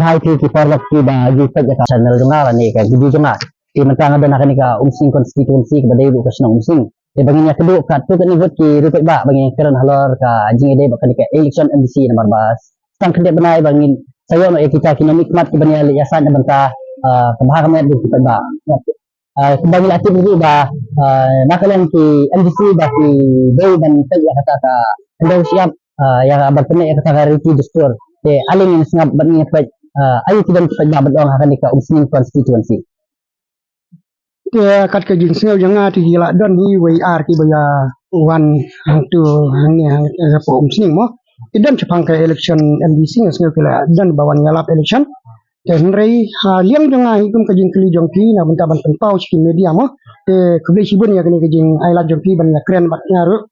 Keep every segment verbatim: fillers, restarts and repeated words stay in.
Hai phi ki paralok kiba ju peit ïa ka channel jong nga lane ka video jong nga. Te mynta nga don ha kane ka Umsning constituency kaba dei ruh ka shnong Umsning. Te ba ngin ïa kdew katto katne vote ki riewpaidbah ba ngin kren halor ka jingïadei bad kane ka election M D C namar ba tang khyndiat bnai ba ngin sa ïoh noh ïa kita ki nongmihkhmat kiban ïaleh ïasaid na bynta, ah, ka bha ka miat jong ki paidbah. Ah, kumba ngi la tip ruh ba, ah, na ka liang ki M D C ba ki dei ban peit ïa kata ka khyndew shyiap, ah, ïa ban pynleit ïa kata ka riti dustur. Te ale ngin sngap bad ngin peit, ah, aïu ki don ki paidbah ban ong ha kane ka Umsning constituency. Te kat ka jingsngew jong nga te ki la don hi wei ar kiba ïa wan hangtu hangne ha Umsning mo. Ki don shaphang ka election M D C nga sngew ki la don ba wan ïalap election. Te hynrei ha liang jong nga hi kum ka jingkylli jong phi na bynta ban pynpaw sha ki media mo. Te khublei shibun ïa kane ka jingailad jong phi ban ïakren bad nga ruh.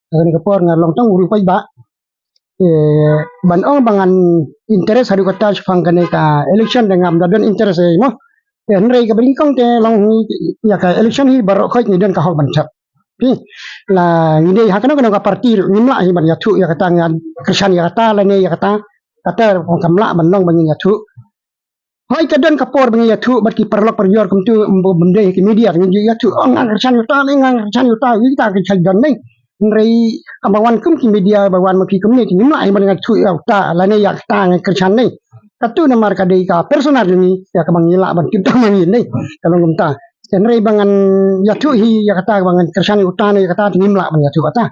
Kane ka por nga long tang u riewpaidbah. Eh, ban ong ba ngan interest haduh katta shaphang kane ka election te ngam da don interest ei mo. Eh, hynrei kaba nyngkong te long hi ïa ka election hi baroh khoit ngi don ka hok ban thep. Phi la ngi dei ha kano kano ka party ruh ngim lah hi ban ïathuh ïa kata, ngan kyrshan ïa kata lane ïa kata. Kata ruh kam lah ban long ba ngin ïathuh. Hooid ka don ka por ba ngi ïathuh bad ki paralok parajor kumtu, ym, ym dei ki media ngi ju ïathuh, oh, ngan kyrshan ïa uta ne, ngan kyrshan ïa uta, ïa kita ki shait don ne. Hynrei haba wan kum ki media ba wan ma phi kumne te ngim lah ban ïathuh ïa uta lane ïa kata ngan kyrshan ne. Katu namar ka dei ka personal jong ngi, ïa kaba ngi lah ban tip tang ma ngi ne. Ka long kumta. Hynrei ba ngan ïathuh hi ïa kata ba ngan kyrshan ïa uta ne ïa kata te ngim lah ban ïathuh kata.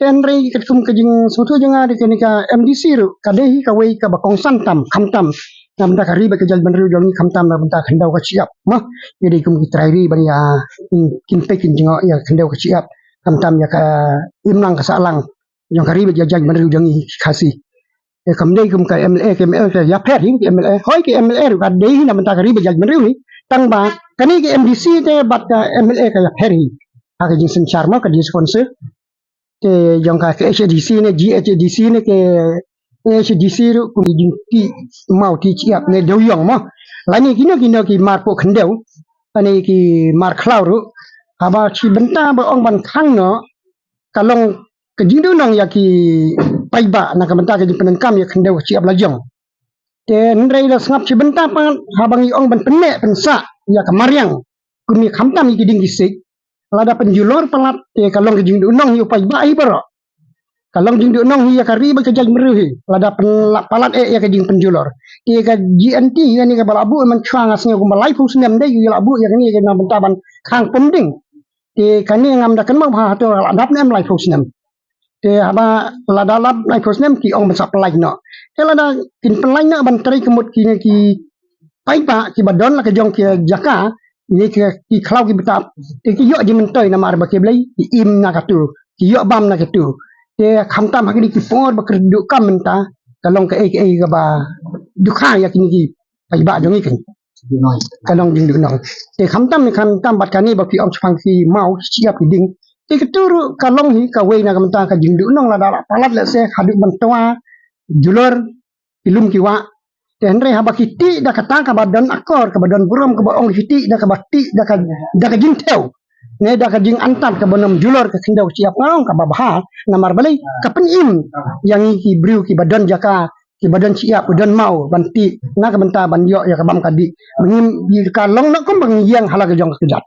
Hynrei katkum ka jingsngewthuh jong nga dei kane ka M D C ruh ka dei hi kawei kaba kongsan tam, khamtam na bynta ka ri bad ka jaitbynriew jong ngi, khamtam na bynta ka khyndew ka shyiap. Mo, ngi dei kum ki trai ri ban ïa, kin peit kin jngoh ïa ka khyndew ka shyiap, khamtam ïa ka imlang ka sahlang jong ka ri bad ka jaitbynriew jong ngi ki Khasi. Eh, kam dei kum ka M L A, ka M L A ka ïapher hi ka M L A. Hooid ka M L A ruh ka dei hi na bynta ka ri bad ka jaitbynriew hi. Tang ba kane ka M D C te bad ka M L A ka ïapher hi. Ha ka jingsynshar mo ka dei sponsor. Te jong ka, ka H A D C ne, G H A D C ne, ka H A D C ruh kum ki jingtih maw tih shyiap ne dewïong mo. Lane kino kino ki mar poh khyndew, lane ki mar khlaw ruh. Haba shi bynta ba ong ban khang noh ka long ka jingduhnong ïa ki paidbah na ka bynta ka jingpyndonkam ïa ka khyndew ka shyiap la jong. Te hynrei la sngap shi bynta pat haba ngi ong ban pynneh pynsah ïa ka mariang kum ïa khamtam ïa ki dieng ki siej. Lada pynjulor palat te ka long ka jingduhnong ïa u paidbah hi baroh. Ka long jingduhnong hi ïa ka ri bad ka jaitbynriew hi. Lada pyn-, la palat eh ïa ka jingpynjulor. Te ka G N T ïa kane kaba la buh mynshwa nga sngew kumba laiphew snem dei ïa la buh ïa kane ka na bynta ban khang pom ding. Te kane ngam da kynmaw ba hato la dap ne em laiphew snem. Te haba lada lap laiphew snem ki ong ban sa pynlait noh. Te lada kin pynlait noh ban trei ka mut kine ki paidbah kiba don la ka jong ki jaka, ne ki, ki khlaw ki btap. Te ki ïoh jingmyntoi namar ba ki Blei ki im na katu, ki ïoh bam na katu. Te khamtam ha kine ki por ba kyrduh kam mynta ka long kaei kaei kaba dukha ïa kine ki paidbah jong ngi kane. Ka long jingduhnong. Te khamtam ne khamtam bad kane ba ki ong shaphang ki maw shyiap ki dieng. Te katu ruh ka long hi kawei na ka bynta ka jingduhnong lada la palat lehse haduh ban twa julor ki lum ki wah. Te hynrei haba ki tih da kata kaba don akor, kaba don burom, kaba ong ki tih da kaba tih da ka, da ka jingthew ne da ka jingantat kaba nym julor ka khyndew ka shyiap, nga ong kaba bha. Namar balei? Ka pynim ïa ngi ki briew kiba don jaka, kiba don shyiap, kiba don maw ban tih na ka bynta ban ïoh ïa ka bam ka dih. Ba ngim, ka long noh kum ba ngi ïeng ha la ka jong ka kjat.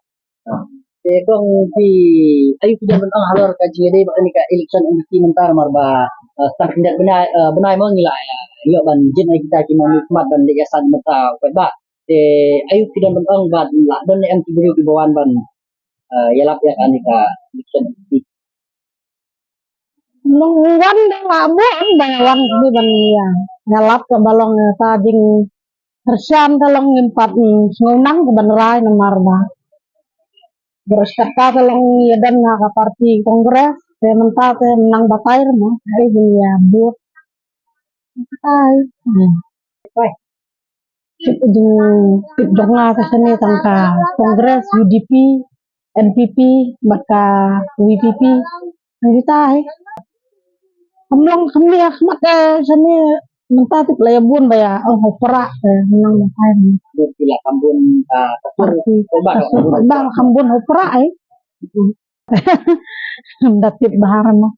Te kong phi, aïu phi don ban ong halor ka jingïadei bad kane ka election M D C mynta namar ba, eh, tang khyndiat bnai, eh, bnai mo ngi la, eh, ïoh ban jied ïa kita ki nongmihkhmat ban leit ïasaid mynta u paidbah. Te aïu phi don ban ong bad la don ne em ki briew kiba wan ban, eh, ïalap ïa kane ka election M D C? Long wan da la buh da wan ni ban ïa, ïalap kaba long ka jingkyrshan ka long ngim pat, mm, sngewbha ka ban rai namar ba Beres kata ka long ïa don ha ka party Congress, te mynta te nang batai mo, ai jin ïa bud. Batai. Hmm. Batai. Sip jing sip jong nga ka sene tang ka Congress, U D P, N P P, bad ka V P P. Nang batai. Kam long kam ïa khmat, eh, sene. Mynta tip la ïa bun ba ïa, oh, hopra, eh, nang batai. Bun pila kam bun, ah, ka sur, party, ka sur, ba, ba, kam bun hopra, eh. Da tip bahar mo.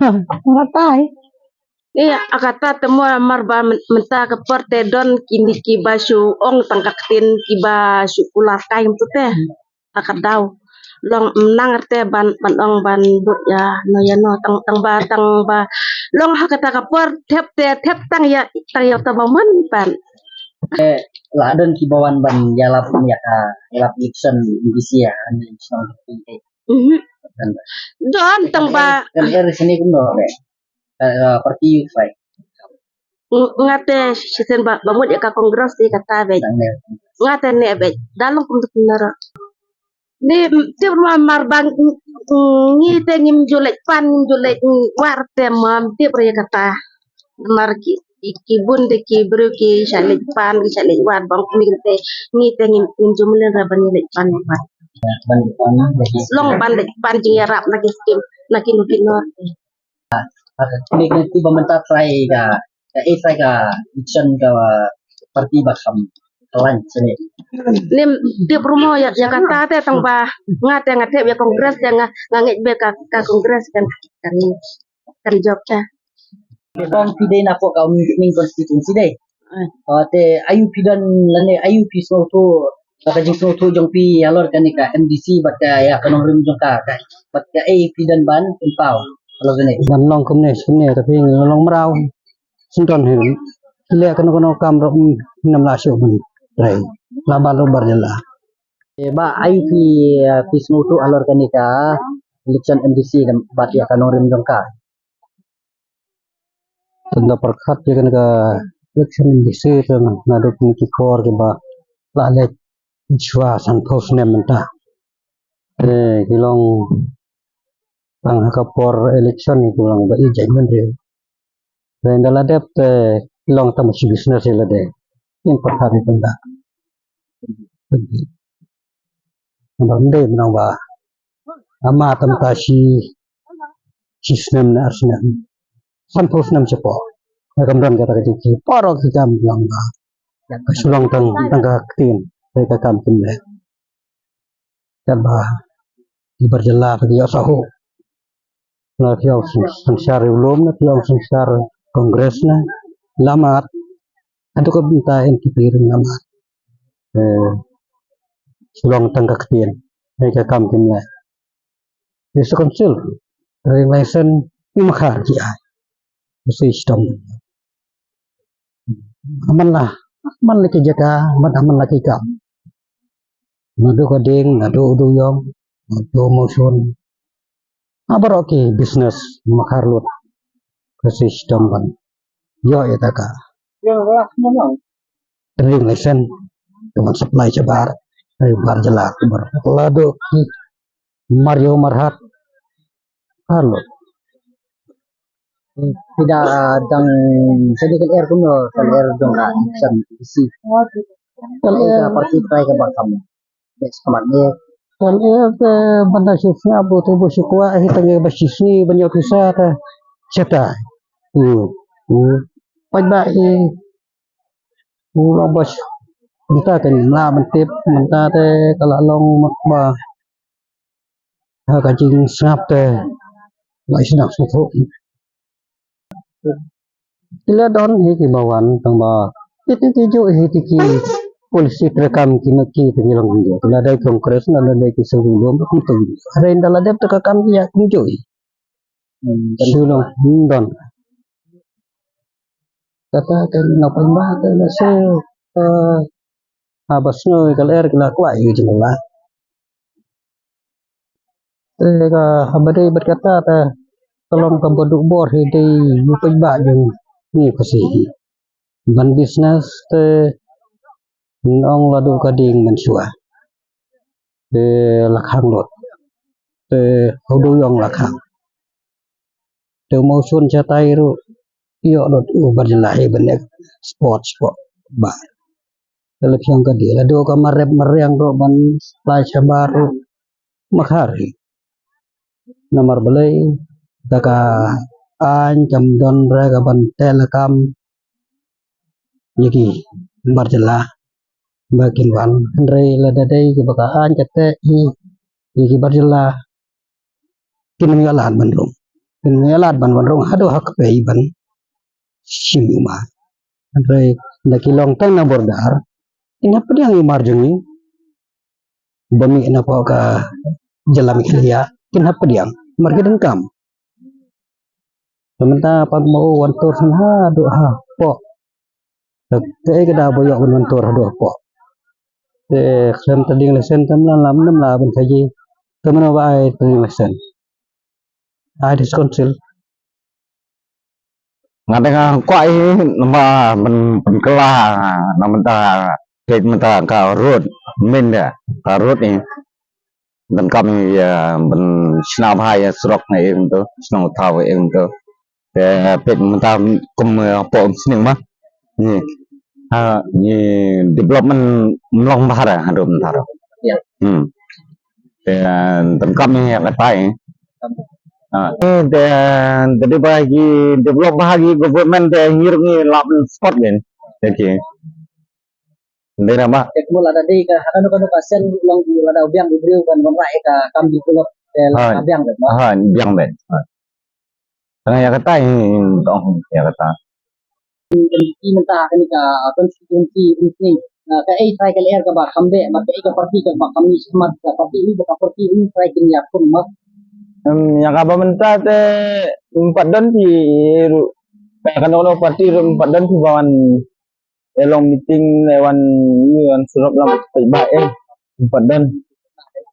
Hopra tai. Ïa, a kata te mo mar ba myn-, mynta ka por te don kine kiba shu ong tang ka ktien kiba shu kular kai mynta te. A ka daw. Long mynang te ban, ban ong ban bud ïa no ïa no tang, tang ba, tang ba. Long ha kata ka por thep te, thep tang ïa, tang ïa ta ba mon pan. Eh, la don kiba wan ban ïalap ïa ka, ïalap election MDC ïa, ane election. Mhm. Don tang ba. Kan er sini kumno, eh. Eh, eh, parti u fai. Ng-, nga te shisien ba, ba mut ïa ka Congress te kata beit. Nga te ne beit. Da long kum tu nara. Ni, m-, tip ma mar ba ng-, ng-, ngi te ngim ju leit pan, ngim ju leit, mm, wad te ma, tip re kata. Mar ki, ki, ki bun de ki briew ki sha leit pan, ki sha leit wad bang, ngi te, ngi te ngim, ngim ju mlien re ban leit pan, wad. Ban leit pan, leit. Long ban leit pan jingïarap na ki skim, na ki no ki no. Kane, kane tu ba mynta trai ka, ka, eh, trai ka election ka parti ba kham khlaiñ sini. Nim tip rumo ïa, ïa kata te tang ba nga te nga tip ïa Congress te nga, nga ngeit ba ka, ka Congress kan, kan, kan jop ta. Kong phi dei na pok ka Umsning constituency dei. Eh. Oh, te ayu phi don lane ayu phi sngewthuh, ba ka jingsngewthuh jong phi halor kane ka MDC bad ka ïa ka nongrim jong ka, ka, bad ka ei phi don ban pynpaw halor kane. Ban long kumne, kumne, ka phi long mraw. Sngewthuh hin. Ki leh kano kano kam ruh, mm, nam la shuh ban. Rai. La ban ruh bar jela. Eh, ba ayu phi, eh, phi sngewthuh halor kane ka election MDC bad ïa ka nongrim jong ka. Tang da pyrkhat ïa kane ka election MDC te naduh kine ki por kiba la leit shuwa sanphew snem mynta. Te ki long tang ha ka por election ki long ba ïeit jait bynriew. Te ynda la dep te ki long tang shi business ïa lade. Ïa pyrkhat ïa kane. Namar ym dei mynta ba ama tam ta shi, shi snem ne ar snem, sanphew snem shapoh. Nga kam don kata ka jingki, baroh ki kam long ba ka shu long tang, tang ka ktien, tang ka kam kim leh. Katba ki bar jylla ki ïoh sahuh. Na ki ong syn-, synshar riewlum, na ki ong synshar Congress na, la mad. Haduh ka bynta N P P ruh la mad. Eh, shu long tang ka ktien. Hei ka kam kim leh. District Council, driving license, i makhar ki ai. Mesti stom. Aman lah, aman lah ki jaka, aman, aman lah ki kam. Naduh ka ding, naduh u duyong, naduh mawshun. Baroh ki business makhar lut. Ka system ban ïoh ïa ka driving license, ka ban supply shabar, shabar jylla, shabar. La duh ki mar ïew mar hat. Makhar lut. Phi da dang sha dei kan er kumno, kan er jong ka election MDC. Kan er ka parti trai ka ba kham. Best ka mat ne. Kan er te ban da shisngi ba tu ba shu kwah hi tang ba shisngi ban ïoh pisa ta. Sha ta. Hmm. Hmm. Paidbah i. U long ba shu. Mynta kan mla ban tip, mynta te ka la long mak ba. Ha ka jingsngap te. Ba shu nak sngewthuh. Ki la don hi kiba wan tang ba. Iti ki ju hi ti ki policy treikam ki ma ki ti ki long kumjuh. Ki la dei Congress na la dei ki sngewlum kumjuh. Hynrei ynda la dep te ka kam ki ïa kumjuh. Hmm, shu long, hmm, don. Kata ka na pynbna ka na shu, eh, haba sngew ka lyer ka la kwah ïa ka jingla. Te ka haba dei bad kata te ka long kaba duk bor hi dei ïa u paidbah jong ngi Khasi hi. Ban business te ngi ong la duh ka ding mynshuwa. Te la khang lut. Te u duyong la khang. Te u mawshun shatai ruh ïoh lut u bar jylla hi ban export, export bar. Te la phiang ka dei la duh ka marep mariang ruh ban supply shabar ruh makhar hi. Namar balei, da ka aiñ kam don re ka ban teh lakam ïa ki bar jylla ba kin wan, hynrei lada dei kiba ka aiñ ka teh ïa ki bar jylla, kin ym ïalad ban rung. Kin ym ïalad ban wan rung haduh ha kpei ban shim i umar. Hynrei da ki long tang na border, kin hap pdiang i umar jong ngi. Ba mih na pdeng ka jylla Meghalaya, kin hap pdiang. Mar ki donkam. Te mynta pat mo wan tur sha haduh hapoh. Te kaei ka daw ba ïoh ban wan tur haduh hapoh. Te khlem trading license te mla lam nam la ban kaji. Te mano ba ai trading license? Ai district council. Nga dang kwah i namar ban pynkylla namar ta peit mynta ka road, mynta ka road ni. Donkam i, eh, ban shna bha ïa surok na ïing to, shnong thaw ïing to. Te peit mynta kum, eh, pok sning ma. Ni. Ha, ni development mlong bha ra, haduh mynta ra. Ïa. Hmm. Te donkam i ïa kata i. Ha. Te, te dei ba ki develop bha ki government te ngi ruh ngi lap spot gen. Te ki. Dei na ba. Te kumno lada dei ka, ha kano kano ka sien long lada u biang u briew ban wanrah ïa ka kam develop te la biang bad. Ha, biang bad. Tang ïa kata i tong ïa kata. Ki mynta ha kane ka constituency Umsning. Na kaei trai ka lyer kaba kham beh, bad kaei ka party kaba kham mih shakhmat, ka party uni bad ka party uni trai kin ïakhun ma. Em, ïa kaba mynta te ym pat don phi ruh. Ka kano kano party ruh ym pat don phi ba wan, eh, long meeting, eh, wan, wan surok lam phi ba, eh, ym pat don.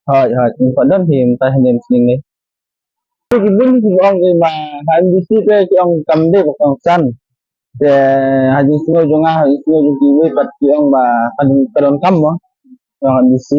Hooid, hooid, ym pat don phi mynta ha Umsning ne. Ki bun ki ong ki ma ha M D C te ki ong kam dei ba kongsan. Te ha jingsngew jong nga, ha jingsngew jong kiwei pat ki ong ba ka don, ka donkam mo. Ong M D C.